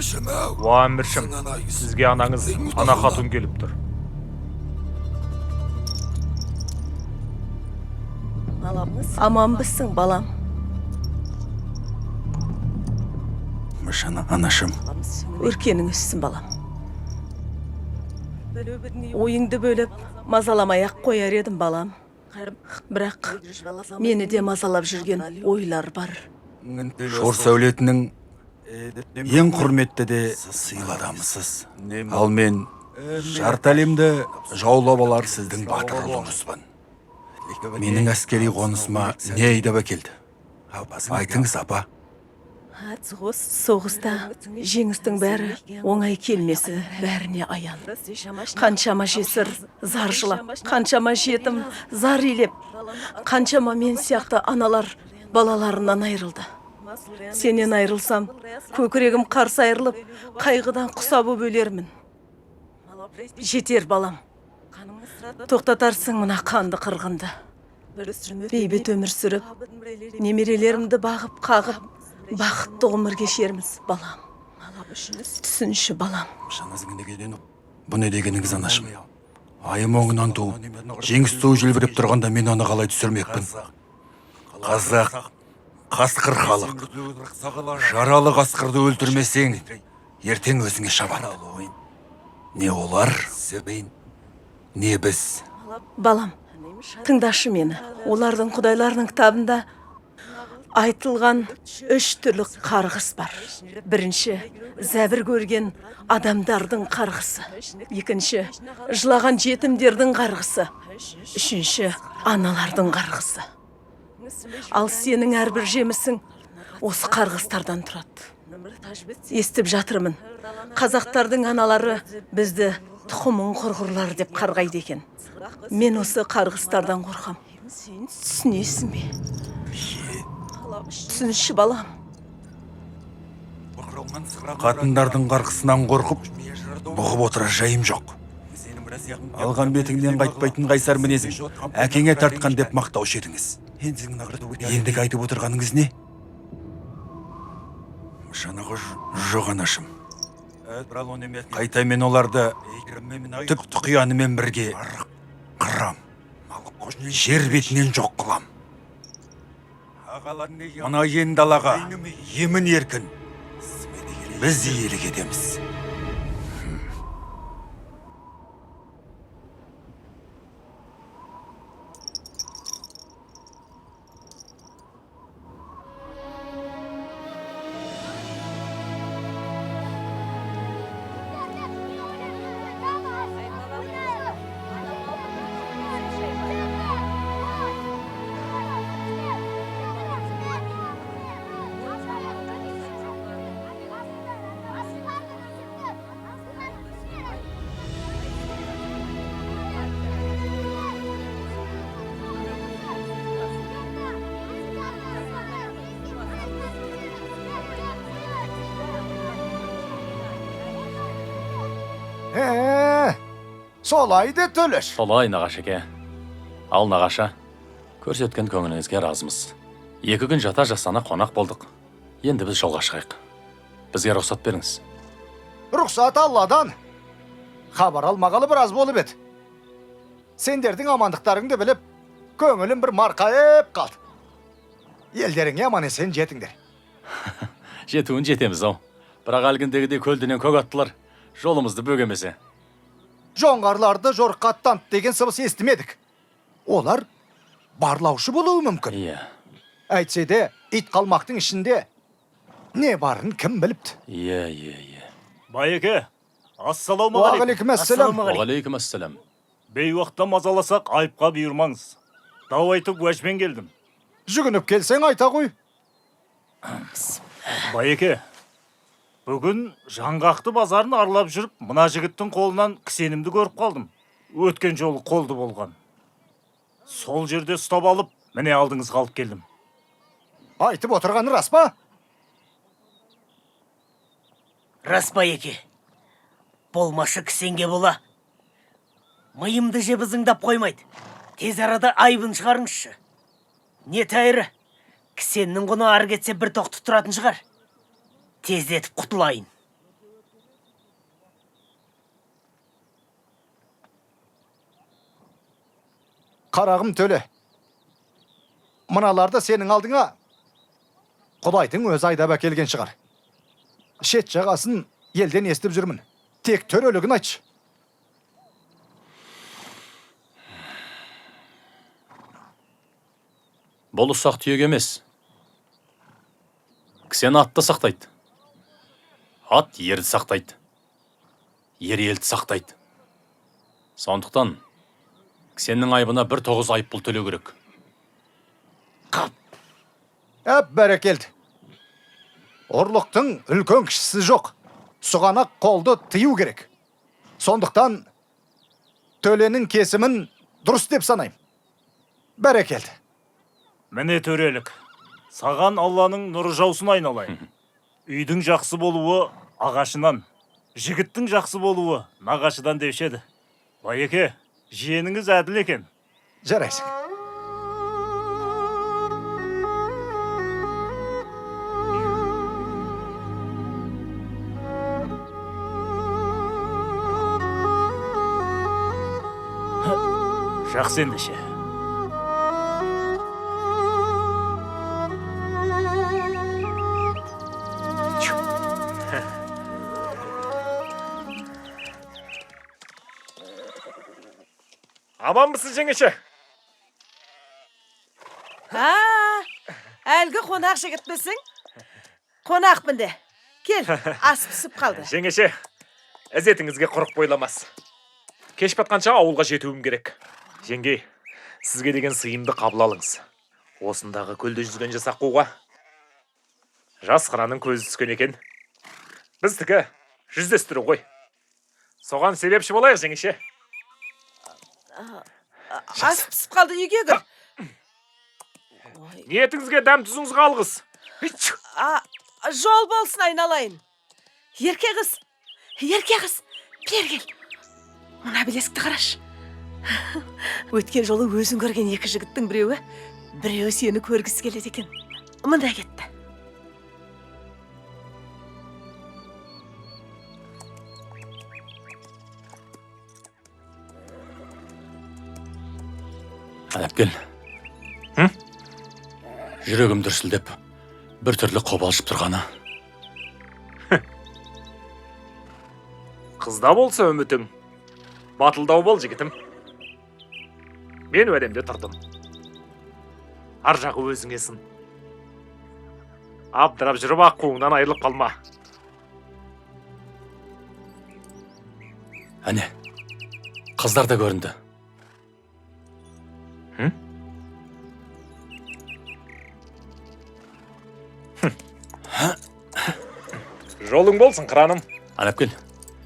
Уа, әміршім, сізге анаңыз Ана хатун келіп тұр. Аманбысың, балам? Анашым. Өркенің өссін, балам. Ойыңды бөліп, мазаламай ақ қояр едім, балам. Бірақ мені де мазалап жүрген ойлар бар. Шор сәулетінің ең құрметті де сыйлы адамысыз. Ал мен жарты әлемді жаулап алар сіздің батыр ұлыңызбын. Менің әскери қонысыма не айдап әкелді? Айтыңыз, апа. Соғыста жеңістің бәрі оңай келмесі бәріне аян. Қаншама жесір зар жылап, қаншама жетім зар илеп, қаншама мен сияқты аналар балаларынан айырылды. Сенен айырылсам, көкірегім қарс айырылып, қайғыдан құса боп өлермін. Жетер, балам. Тоқтатарсың мына қанды қырғынды. Бейбіт өмір сүріп, немерелерімді бағып қағып, бақытты ғұмыр кешерміз, балам. Түсінші, балам. Бұ не дегеніңіз, анашым? Айым оңынан туып, жеңіс туы желбіреп тұрғанда мен оны қалай түсірмекпін? Қазақ қасқыр халық. Жаралы қасқырды өлтірмесең, ертең өзіңе шабады. Не олар, не біз. Балам, тыңдашы мені. Олардың құдайларының кітабында айтылған үш түрлі қарғыс бар. Бірінші, зәбір көрген адамдардың қарғысы. Екінші, жылаған жетімдердің қарғысы. Үшінші, аналардың қарғысы. Ал сенің әрбір жемісің осы қарғыстардан тұрады. Естіп жатырмын, қазақтардың аналары бізді тұқымың құрғырлар деп қарғайды екен. Мен осы қарғыстардан қорқам. Түсінесің бе? Түсінші, балам. Қатындардың қарғысынан қорқып, бұғып отырар жайым жоқ. Алған бетіңнен қайтпайтын қайсар мінезің әкеңе тартқан деп мақтаушы едіңіз. Ендігі айтып отырғаныңыз не? Жоқ, анашым. Қайта мен оларды түп тұқиянымен бірге қырам. Жер бетінен жоқ қылам. Мына ен далаға емін еркін біз иелік етеміз. Солай де, Төлеш. Солай, нағашеке. Ал, нағаша, көрсеткен көңіліңізге разымыз. 2 күн жата жастана қонақ болдық. Енді біз жолға шығайық. Бізге рұқсат беріңіз. Рұқсат Алладан. Хабар алмағалы біраз болып еді. Сендердің амандықтарыңды біліп, көңілім бір марқайып қалды. Елдеріңе аман есен жетіңдер. Жетуін жетеміз ау. Бірақ әлгіндегідей көлденең көк аттылар жолымызды бөгемесе. Жоңғарларды жорыққа аттанды деген сыбыс естімедік. Олар барлаушы болуы мүмкін. Иә. Әйтсе де, ит қалмақтың ішінде не барын кім біліпті? Иә, иә, иә. Байеке, ассалаумағалейкум. Уағалейкум ассалам. Уағалейкум ассалам. Бейуақта мазаласақ айыпқа бұйырмаңыз. Дау айтып уәжбен келдім. Жүгініп келсең айта ғой. Байеке, бүгін Жаңғақты базарын аралап жүріп, мына жігіттің қолынан кісенімді көріп қалдым. Өткен жолы қолды болған. Сол жерде ұстап алып, міне алдыңызға алып келдім. Айтып отырғаны рас па? Рас, байеке. Болмашы кісенге бола. Миымды жеп ызыңдап қоймайды. Тез арада айыбын шығарыңызшы. Не тәйірі, кісеннің құны ары кетсе бір тоқты тұратын шығар. Тездетіп құтылайын. Қарағым Төле, мыналарды сенің алдыңа Құдайдың өзі айдап әкелген шығар. Шет жағасын елден естіп жүрмін. Тек төрелігін айтшы. Бұл ұсақ түйек емес. Кісен атты сақтайды. Ат ерді сақтайды. Ер елді сақтайды. Сондықтан кісеннің айыбына бір тоғыз айыппұл төлеу керек. Қап. Әп, бәрекелді. Ұрлықтың үлкен кішісі жоқ. Сұғанақ қолды тыю керек. Сондықтан Төленің кесімін дұрыс деп санаймын. Бәрекелді. Міне төрелік. Саған Алланың нұры жаусын айналайын. Үйдің жақсы болуы ағашынан, жігіттің жақсы болуы нағашыдан деуші еді. Байеке, жиеніңіз әділ екен. Жарайсың. Жақсы ендеше. Аманбысың, жеңеше? А, әлгі қонақ жігітпісің? Қонақпын де. Кел, ас пісіп қалды. Жеңеше, ізетіңізге құрық бойламас. Кеш батқанша ауылға жетуім керек. Жеңгей, сізге деген сыйымды қабыл алыңыз. Осындағы көлде жүзген жас аққуға жас қыранның көзі түскен екен. Біздікі жүздестіру ғой. Соған себепші болайық, жеңеше. Ас пісіп қалды, үйге кір. Ниетіңізге дәм тұзыңызға алғыс. Жол болсын айналайын. Ерке қыз, ерке қыз, бері кел. Мына білезікті қарашы. Өткен жолы өзің көрген екі жігіттің біреуі сені көргісі келеді екен. Мында кетті. Әнәпкел. Жүрегім дүрсілдеп, бір түрлі қобалжып тұрғаны. Қызда болса үмітің, батылдау бол жігітім. Мен уәдемде тұрдым. Ар жағы өзіңе сын. Абдырап жүріп аққуыңнан айырылып қалма. Әне, қыздар да көрінді. Жолың болсын, қыраным. Әнәпкел,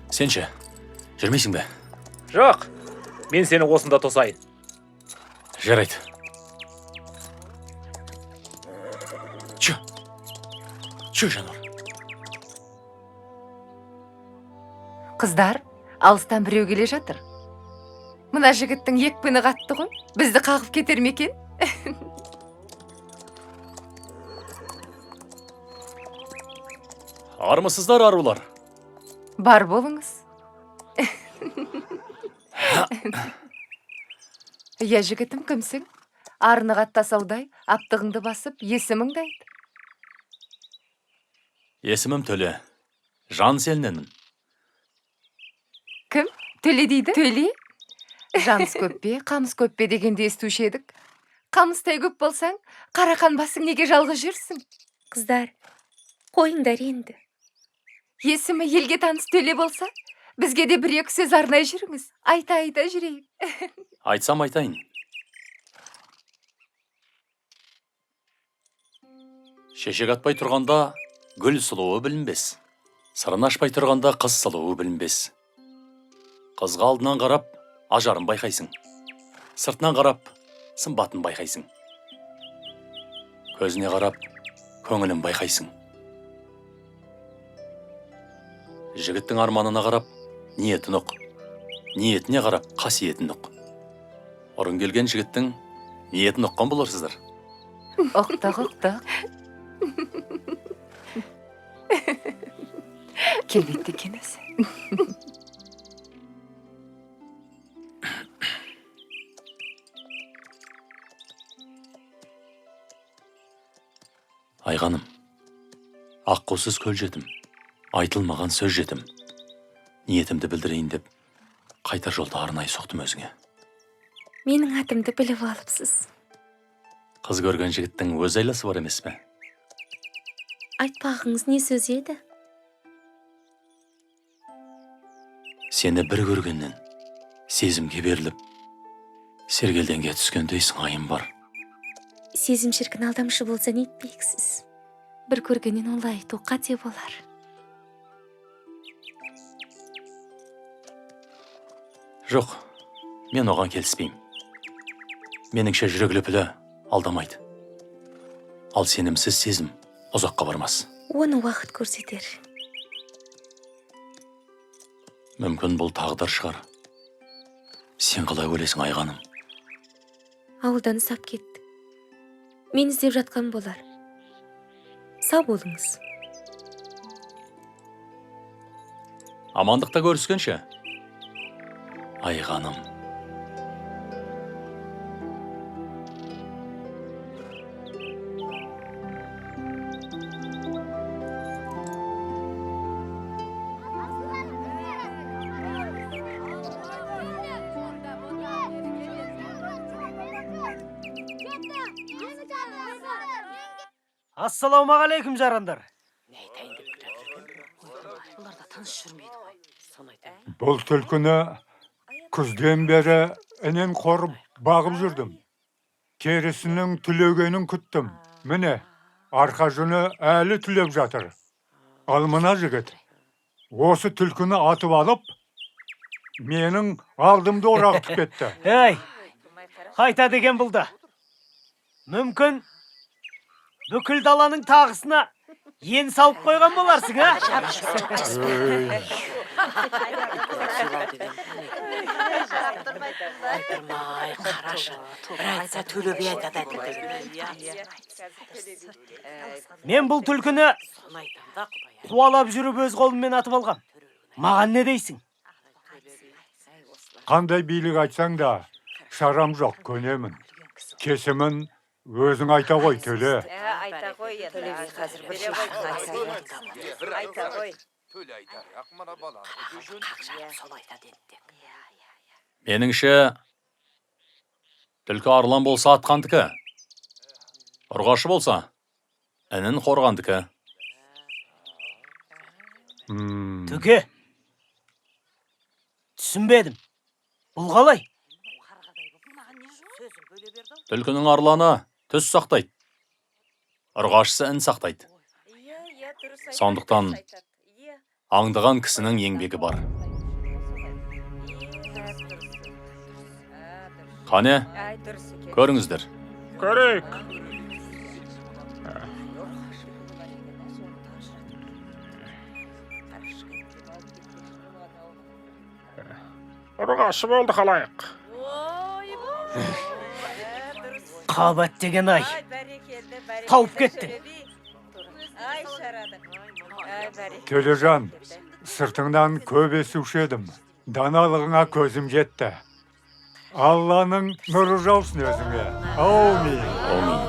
сен ше, жүрмейсің бе? Жоқ, мен сені осында тосайын. Жарайды. Чү, чү, жануар. Қыздар, алыстан біреу келе жатыр. Мына жігіттің екпіні қатты ғой. Бізді қағып кетер ме екен? Армысыздар, арулар. Бар болыңыз. Я жігітім, кімсің? Арны қатты асаудай, аптығыңды басып, есіміңді айт. Есімім Төле. Жан селіненмін. Кім? Төле дейді? Төле? Жаныс көп пе, қамыс көп пе дегенді естуші едік. Қамыстай көп болсаң, қарақан басың неге жалғыз жүрсің? Қыздар, қойыңдар енді. Есімі елге таныс Төле болса, бізге де бір-екі сөз арнай жүріңіз. Айта-айта жүрейік. Айтсам айтайын. Шешек атпай тұрғанда гүл сұлуы білінбес. Сырын ашпай тұрғанда қыз сұлуы білінбес. Қызға алдынан қарап, ажарын байқайсың. Сыртынан қарап, сымбатын байқайсың. Көзіне қарап, көңілін байқайсың. Жігіттің арманына қарап, ниетін ұқ. Ниетіне қарап, қасиетін ұқ. Ұрын келген жігіттің ниетін ұққан боларсыздар. Ұқтық, ұқтық. Келбетті екен өзі. Айғаным, аққусыз көл жетім, айтылмаған сөз жетім. Ниетімді білдірейін деп қайтар жолда арнайы соқтым өзіңе. Менің атымды біліп алыпсыз. Қыз көрген жігіттің өз айласы бар емес пе? Айтпағыңыз не сөз еді? Сені бір көргеннен сезімге беріліп, сергелдеңге түскендей сыңайым бар. Сезім шіркін алдамшы болса нетпексіз? Бір көргеннен олай айту қате болар. Жоқ, мен оған келіспеймін. Меніңше жүрек лүпілі алдамайды. Ал сенімсіз сезім ұзаққа бармас. Оны уақыт көрсетер. Мүмкін бұл тағдыр шығар. Сен қалай ойлайсың, Айғаным? Ауылдан ұсап кетті. Мен іздеп жатқан болар. Сау болыңыз. Амандықта көріскенше, Айғаным. Ассалаумағалейкум, жарандар. Бұл түлкіні күзден бері інен қорып бағып жүрдім. Терісінің түлегенін күттім. Міне, арқа жүні әлі түлеп жатыр. Ал мына жігіт осы түлкіні атып алып, менің алдымды орағытып кетті. Ей, қайта деген бұл да. Мүмкін бүкіл даланың тағысына ен салып қойған боларсың, а? Мен бұл түлкіні қуалап жүріп өз қолыммен атып алғам. Маған не дейсің? Қандай билік айтсаң да, шарам жоқ, көнемін. Кесімін өзің айта ғой, Төле. Айта ғой енді. Төле би қазір бір шешімін айта ғой. Меніңше, түлкі арлан болса атқандікі, ұрғашы болса інін қорғандікі. Төке, түсінбедім. Бұл қалай? Түлкінің арланы түс сақтайды, ұрғашысы ін сақтайды. Сондықтан аңдыған кісінің еңбегі бар. Қане, көріңіздер. Көрейік. Ұрғашы болды қалайық. Қабат деген ай. Тауып кеттің. Төлежан, сыртыңнан көп естуші едім. Даналығыңа көзім жетті. Алланың нұры жаусын өзіңе. Аумин. Аумин.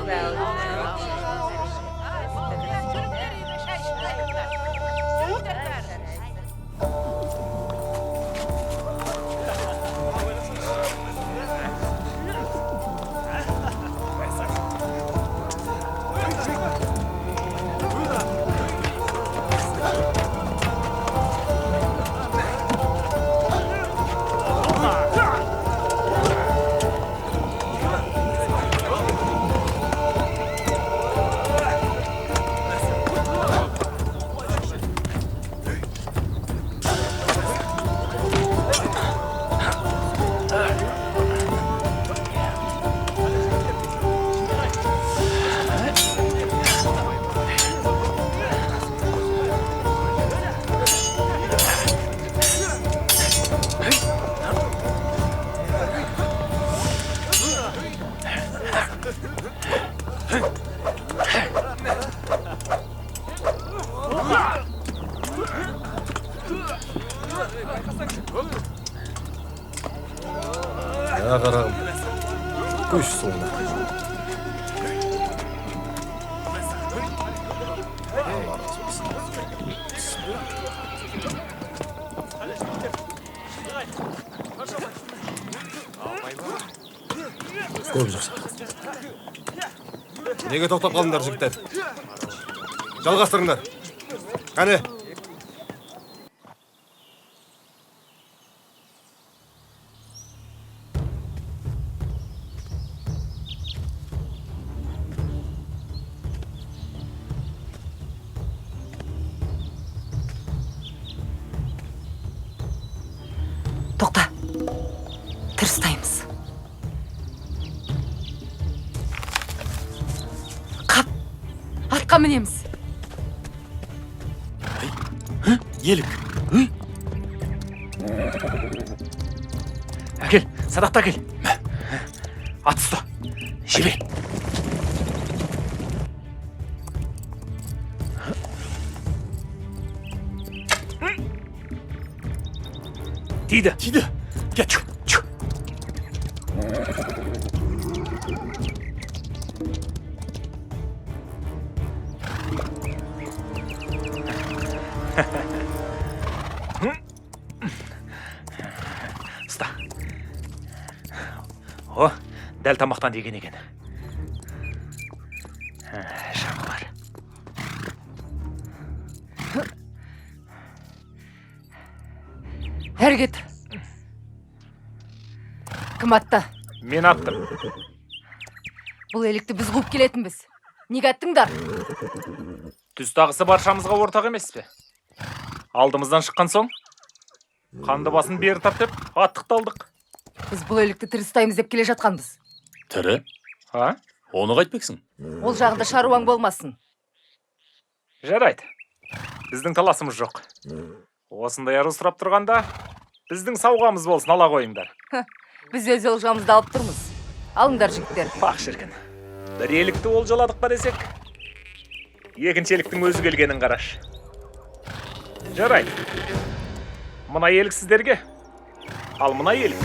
Қарағым, көш соңына. Көп жақсы. Неге тоқтап қалдыңдар, жігіттер? Жалғастырыңдар. Қане. Тоқта. Тырыстаймыз. Қап. Атқа мінеміз. Елік. Әкел, садақты әкел. Ат ұста. Жібер. Тиді. Тиді. Кет, чу, чу. Ұста. О, дәл тамақтан деген екен. Шамалар. Әрі кет. Кім атты? Мен аттым. Бұл елікті біз қуып келетінбіз. Неге аттыңдар? Түз тағысы баршамызға ортақ емес пе? Алдымыздан шыққан соң, қанды басын бері тарт деп аттықталдық. Біз бұл елікті тірі ұстаймыз деп келе жатқанбыз. Тірі? А? Оны қайтпексің? Ол жағында шаруаң болмасын. Жарайды. Біздің таласымыз жоқ. Осындай ару сұрап тұрғанда, біздің сауғамыз болсын, ала қойыңдар. Біз өз олжамызды алып тұрмыз. Алыңдар, жігіттер. Пақ шіркін. Бір елікті олжаладық па десек, екінші еліктің өзі келгенін қараш. Жарайды. Мына елік сіздерге, ал мына елік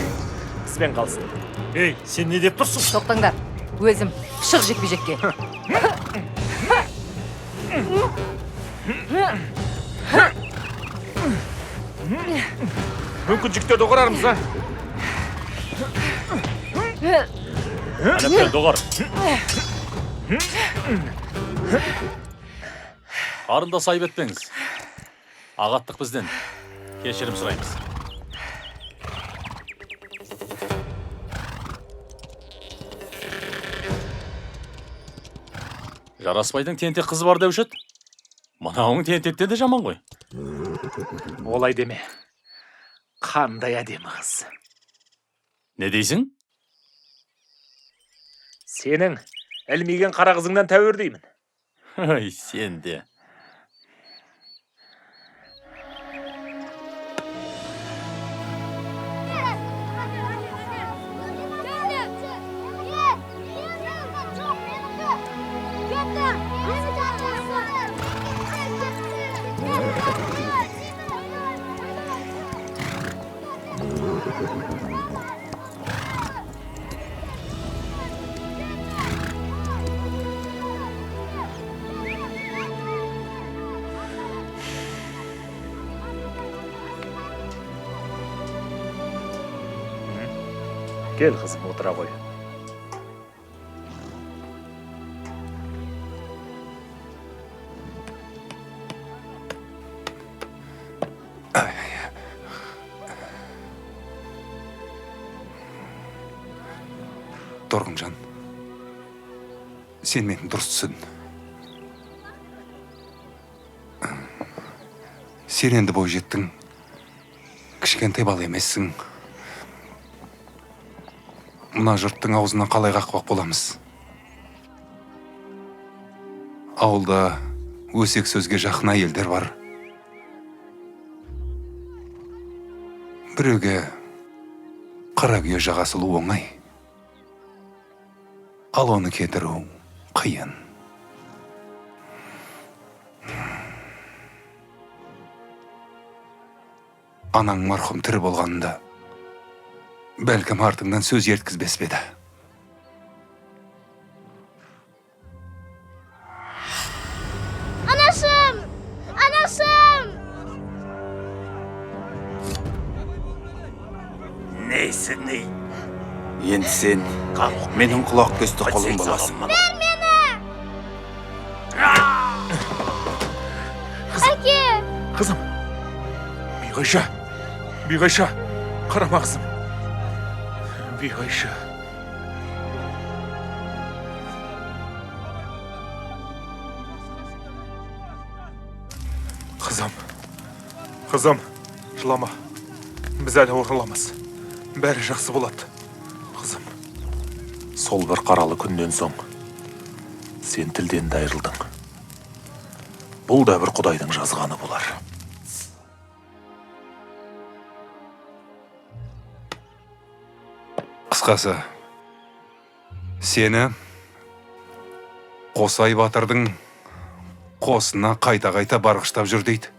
бізбен қалсын. Ей, сен не деп тұрсың? Тоқтаңдар. Өзім шық жекпе-жекке. Мүмкін жігіттерді доғарармыз, а? Әнәпкел, доғар. Қарындас, айып етпеңіз. Ағаттық бізден. Кешірім сұраймыз. Жарасбайдың тентек қызы бар деуші еді. Мынауың тентектен де жаман ғой. Олай деме. Қандай әдемі қыз. Не дейсің? Сенің ілмиген қара қызыңнан тәуір деймін. Ай, сен де. Кел, қызым, отыра ғой. Торғынжан, сен мені дұрыс түсін. Сен енді бой жеттің, кішкентай бала емессің. Мына жұрттың аузынан қалай қақпақ боламыз? Ауылда өсек сөзге жақын әйелдер бар. Біреуге қара күйе жаға салу оңай, ал оны кетіру қиын. Анаң марқұм тірі болғанында бәлкім артыңнан сөз ерткізбес пе еді. Анашым! Анашым! Нейсің, ней? Енді сен Менің құлақ кесті құлым боласың. Бер мені! Әке! Қызым! Биғайша! Биғайша! Қарама қызым! Биғайша! Қызым! Қызым! Жылама! Біз әлі ораламыз. Бәрі жақсы болады. Қызым! Сол бір қаралы күннен соң сен тілден де айырылдың. Бұл да бір Құдайдың жазғаны болар. Қысқасы, сені Қосай батырдың қосына қайта-қайта барғыштап жүр дейді.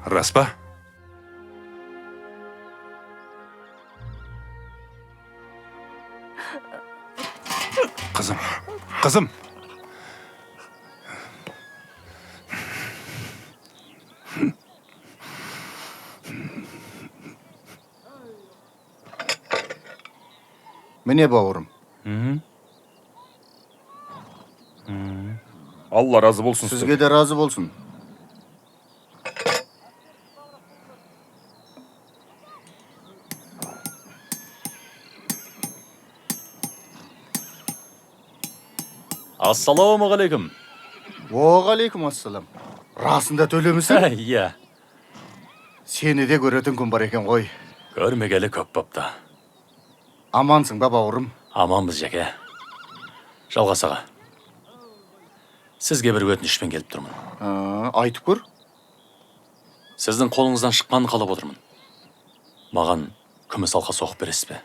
Рас па? Қызым, қызым. Міне бауырым. Алла разы болсын. Сізге де разы болсын. Ассалаумағалейкум. Уағалейкум ассалам. Расында Төлемісің? Иә. Сені де көретін күн бар екен ғой. Көрмегелі көп бопты. Амансың ба, бауырым? Аманбыз, жәке. Жалғас аға, сізге бір өтінішпен келіп тұрмын. Айтып көр. Сіздің қолыңыздан шыққанын қалап отырмын. Маған күміс алқа соғып бересіз бе?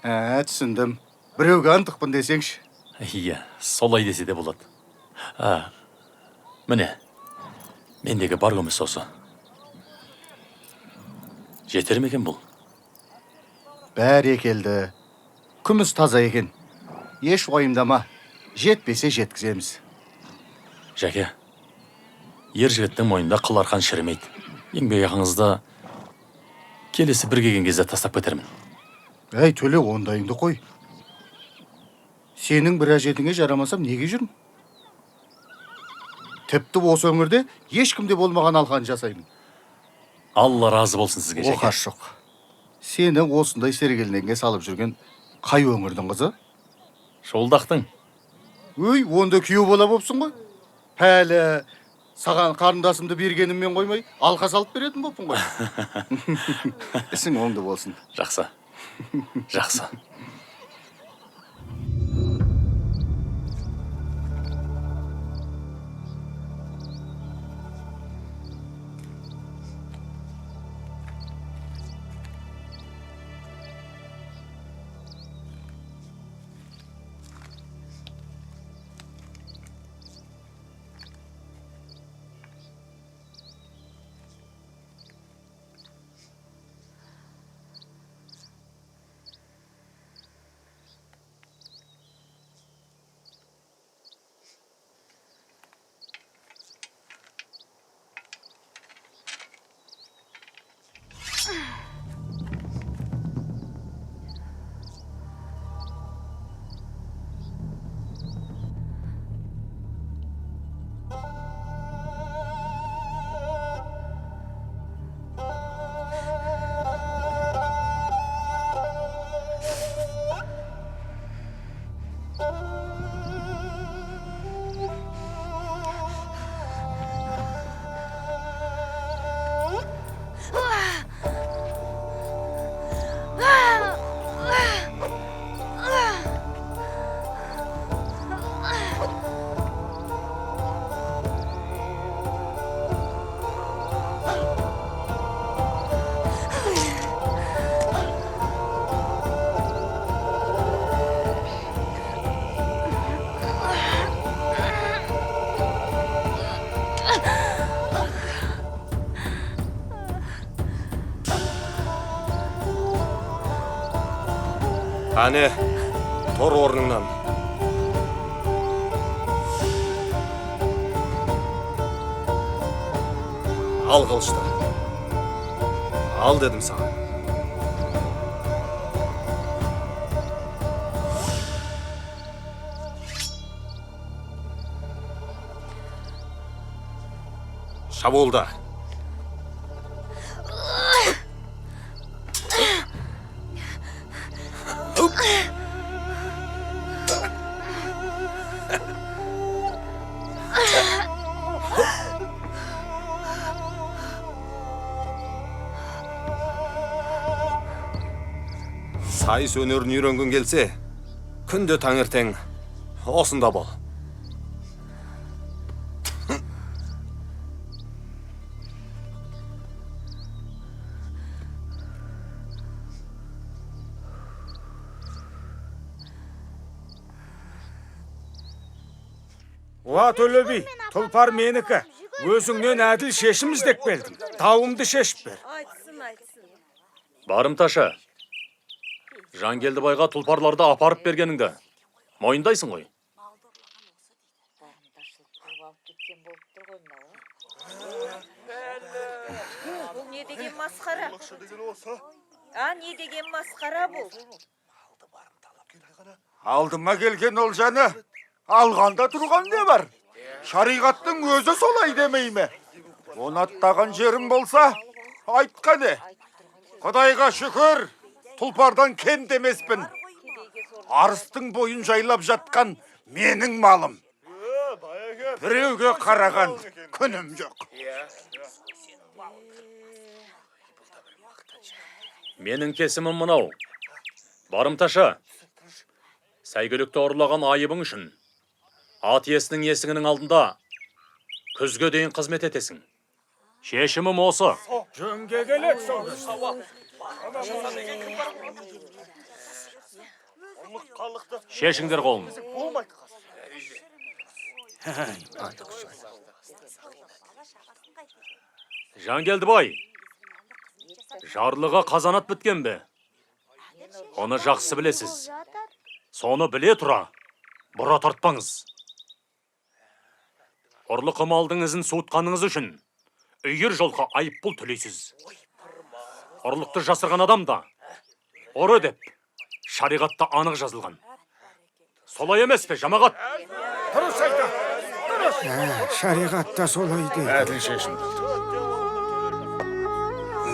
Түсіндім. Біреуге ынтықпын десеңші. Иә, солай десе де болады. Міне, мендегі бар күміс осы. Жетер ме екен бұл? Бәрекелді. Күміс таза екен. Еш уайымдама. Жетпесе жеткіземіз. Жәке, ер жігіттің мойнында қыл арқан шірімейді. Еңбек ақыңызды келесі бір келген кезде тастап кетермін. Әй, Төле, ондайыңды қой. Сенің бір әжетіңе жарамасам неге жүрмін? Тіпті осы өңірде ешкімде болмаған алқаны жасаймын. Алла разы болсын сізге, Жәке. Оқас жоқ. Сені осындай сергелдеңге салып жүрген қай өңірдің қызы? Шолдақтың. Өй, онда күйеу бала бопсың ғой. Пәлі, саған қарындасымды бергеніммен қоймай, алқа салып беретін боппын ғой. Ісің оңды болсын. Жақсы. Жақсы. Әне, тұр орныңнан. Ал қылышты. Ал дедім саған. Шабуылда. Сайыс өнерін үйренгің келсе, күнде таңертең осында бол. Уа, Төле би, тұлпар менікі. Өзіңнен әділ шешім іздеп келдім. Дауымды шешіп бер. Барымташы, Жангелдібайға тұлпарларды апарып бергеніңді мойындайсың ғой. Бұл не деген масқара? А, не деген масқара бұл? Алдыма келген олжаны алғанда тұрған не бар? Шариғаттың өзі солай демей ме? Оны аттаған жерім болса, айтқаны. Құдайға шүкір, тұлпардан кем демеспін. Арыстың бойын жайлап жатқан менің малым. Біреуге қараған күнім жоқ. Менің кесімім мынау. Барымташы, сәйгүлікті ұрлаған айыбың үшін ат иесінің есігінің алдында күзге дейін қызмет етесің. Шешімім осы. Жөнге келеді сол кезде. Шешіңдер қолын. Жангелдібай, жарлығы қазанат біткен бе? Оны жақсы білесіз. Соны біле тұра, бұра тартпаңыз. Ұрлық малдың ізін суытқаныңыз үшін үйір жолға айыппұл төлейсіз. Ұрлықты жасырған адам да ұры деп шариғатта анық жазылған. Солай емес пе, жамағат? Дұрыс айта. Дұрыс. Шариғатта солай дейді. Әділ шешім болды.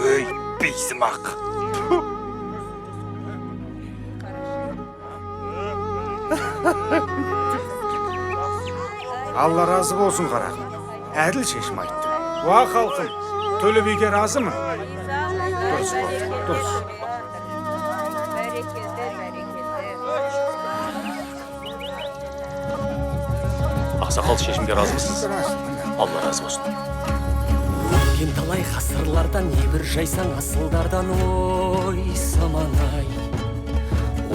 Өй, бейсімақ. Алла разы болсын, қарағым. Әділ шешім айттың. Уа, халқым, Төле биге разымын. Дұрыс болды, дұрыс. Ақсақал, шешімге разымысыз? Алла разы болсын. Өткен талай ғасырлардан, небір жайсаң асылдардан, ой, заман-ай.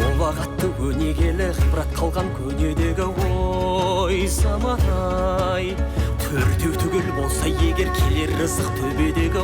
Ұлағатты өнегелі ғибрат қалған көнедегі, ой, заман-ай. Төртеу түгел болса егер келер рызық төбедегі,